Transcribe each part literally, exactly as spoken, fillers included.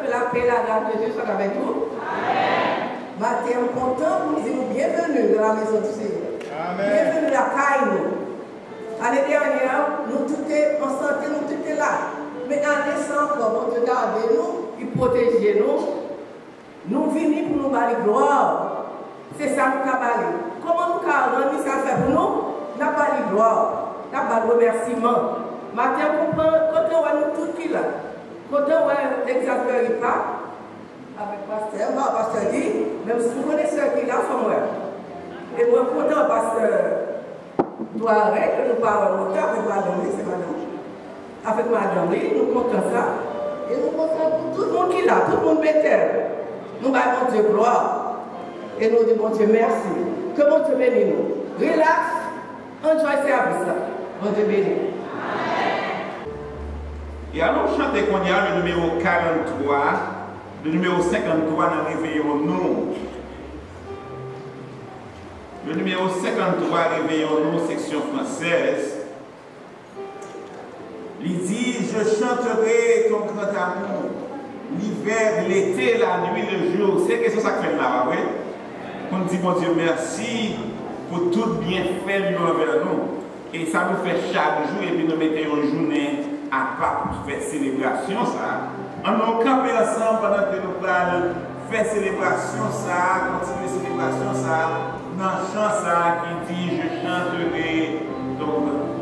Que la paix et la grâce de Dieu soient avec vous. Maten an, m kontan pou m di nou byenveni nan la maison du Seigneur. Amen. Byenveni lakay nou. Ane dènyè, nou tout te an sante, nou tout te la. Men ane sa ankò, Bondye gade nou, li pwoteje nou. Nou vini pou nou ba li glwa. Se sa nou ka ba li. Kòman nou ka rann li sa l fè pou nou? N ap ba li glwa. N ap ba l remèsiman. Maten an, kontan, kontan wè nou tout ki la. Kontan wè legliz Amerika avèk pastè, m pa wè pastè Guy, men m konnen sè Guy la, fò m wè. E mwen kontan pastè Dwarey, ke nou pa wè lontan, avèk madanm li, se madanm li. Avèk madanm li, nou kontan sa. E nou kontan pou tout moun ki la, tout moun Betèl. Nou bay Bondye glwa. E nou di Bondye mèsi. Ke Bondye beni nou. Rilaks, enjoy sèvis la. Bondye beni. E alò chante kounye a le nimewo karant twa, le nimewo senkant twa nan Reveillons-nous. Le nimewo senkant twa, Reveillons-nous, seksyon fransèz. Li di, je chanterai ton grand amour, l'hiver, l'été, la nuit, le jour. Se kesyon sa k fè n la, pa vre? Pou n di Bondye mèsi pou tout byenfè li yo anvè nou. E sa nou fè chak jou, epi nou mete yon jounen apa pou fè selebrasyon sa a. Ann nou kanpe ansanm pandan ke nou pral fè selebrasyon sa a, kontinye selebrasyon sa a, nan chan sa a ki di, je chanterai ton grand.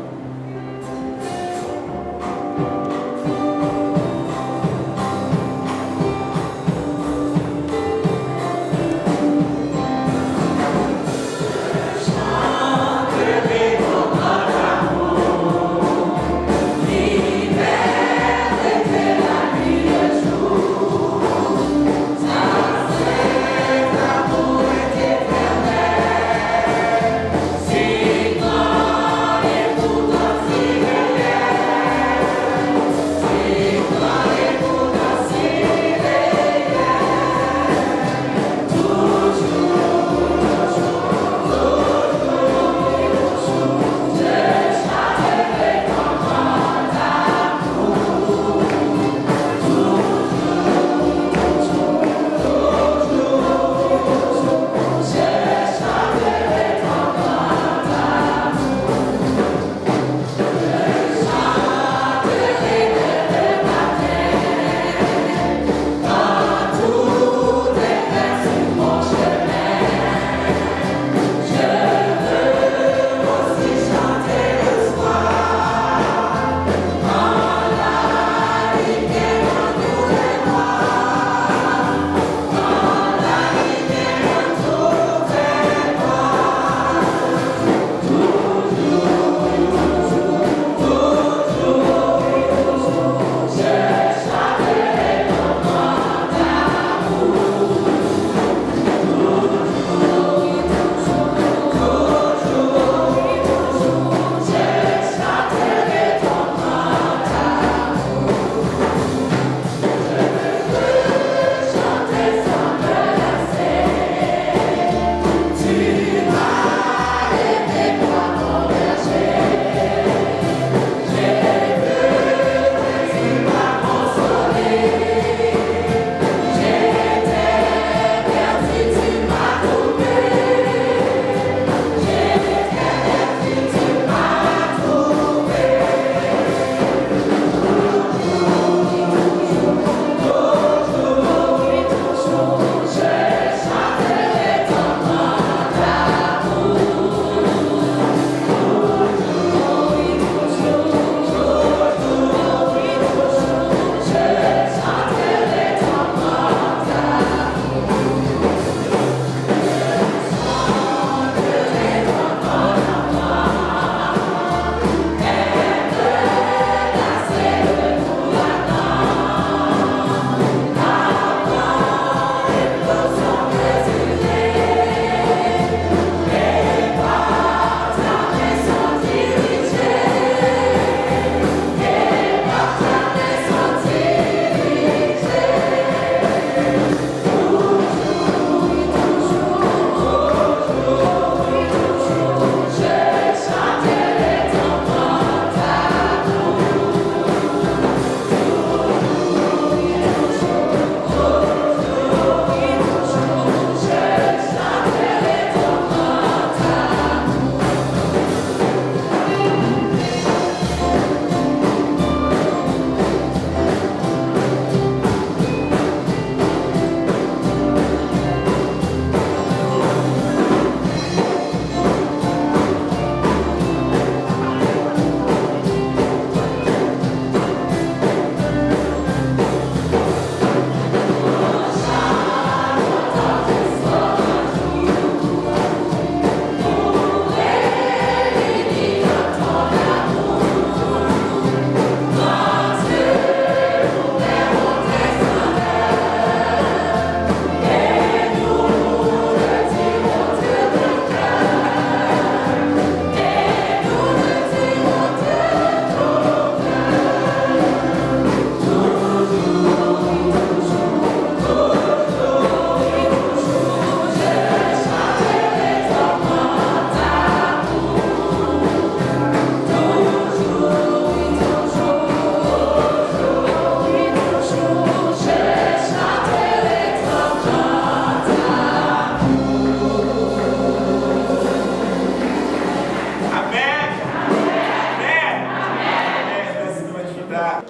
Lapè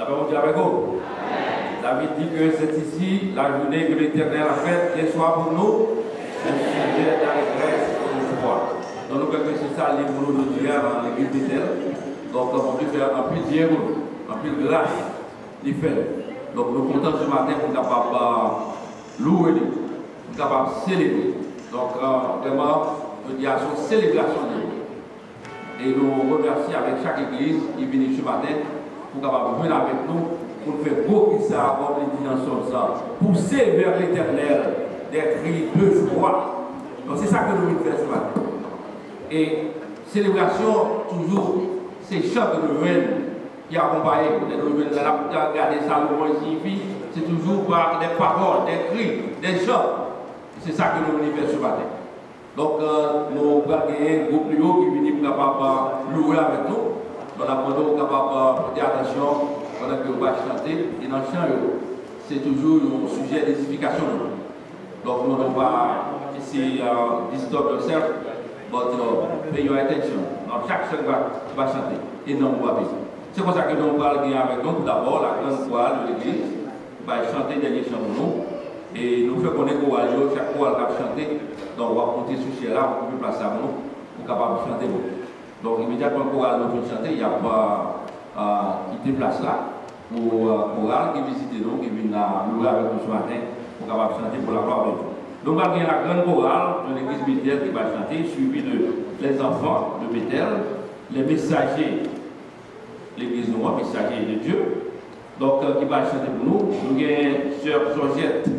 Bondye avèk ou. David di ke c'est ici la journée que l'Éternel a faite, qu'elle soit pour nous un sujet d'allégresse et de joie. Donk nou kwè ke se sa li pou nou jodi a nan legliz Betèl. Donk Bondye fè anpil byen pou nou, anpil gras li fè nou. Donk nou kontan se maten pou n kapab, euh, louwe li, pou n kapab selebre. Donk, euh, vrèman, jodi a se yon selebrasyon de nou. E nou remèsye avèk chak legliz ki vini se maten pou kapab jwenn avèk nou, pou n fè gwo kri sa, kòm li di nan Sòm sa, pousser vers l'Éternel des cris de joie. Donk, se sa ke nou vin fè se maten. E selebrasyon, toujou, se chan ke nou jwenn ki akonpaye nou. Lè nou jwenn, lè n ap gade sa louanj siyifi, se toujou pa des paroles, des cris, des chants. Se sa ke nou vin fè se maten. Donk, euh, nou pral genyen gwoup nou yo ki vini pou kapab, euh, louwe avèk nou. Donk, n ap mande w kapab, euh, pote atansyon pandan ke yo va chante, e nan chan yo, se toujou yon sijè edifikasyon nou. Donk, nou, nou pa eseye, euh, disturb yourself, but, euh, pay your attention. Nan chak chan ki va, ki va chante, e nan ou ap ede. Se konsa ke nou pral gen avèk nou, tou dabò, la grande chorale de l'église, ki va chante dènye chan pou nou. E nou fè konnen koral yo, chak koral k ap chante, donk, w ap monte sou chè la, okipe plas la pou nou, pou kapab chante pou nou. Donk, imedyatman koral yo fin chante, y ap, euh, euh, kite plas la pou, euh, koral ki vizite nou, ki vin, euh, louwe avèk nou se maten, pou kapab chante pour la gloire de Dieu. Donk, pral gen la grande chorale de l'église Bethel ki va chante, suivi de les enfants de Bethel, les messagers legliz nou an, Messager de Dieu. Donk, euh, ki pral chante pou nou. Nou gen sè Georgette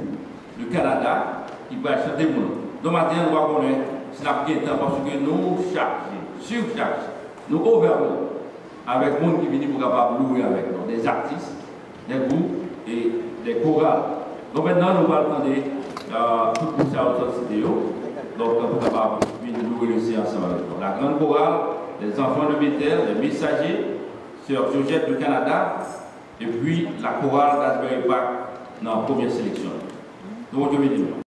de Canada ki pral chante pou nou. Donk, maten an, nou pa konnen si n ap gen tan, paske nou chaje, surchaje, nou overbook avèk moun ki vini pou kapab louwe avèk nou, des artistes, des groupes et des chorales. Donk, mentnan, nou pral tande, euh, tout moun sa yo sot site yo. Donk, pou kapab vin louwe le Senyè ansanm avèk nou. La grande chorale, les enfants de Bethel, les messagers, sè Georgette de Canada, epi la chorale d'Asbury Park nan premyè seleksyon. Ke Bondye beni nou.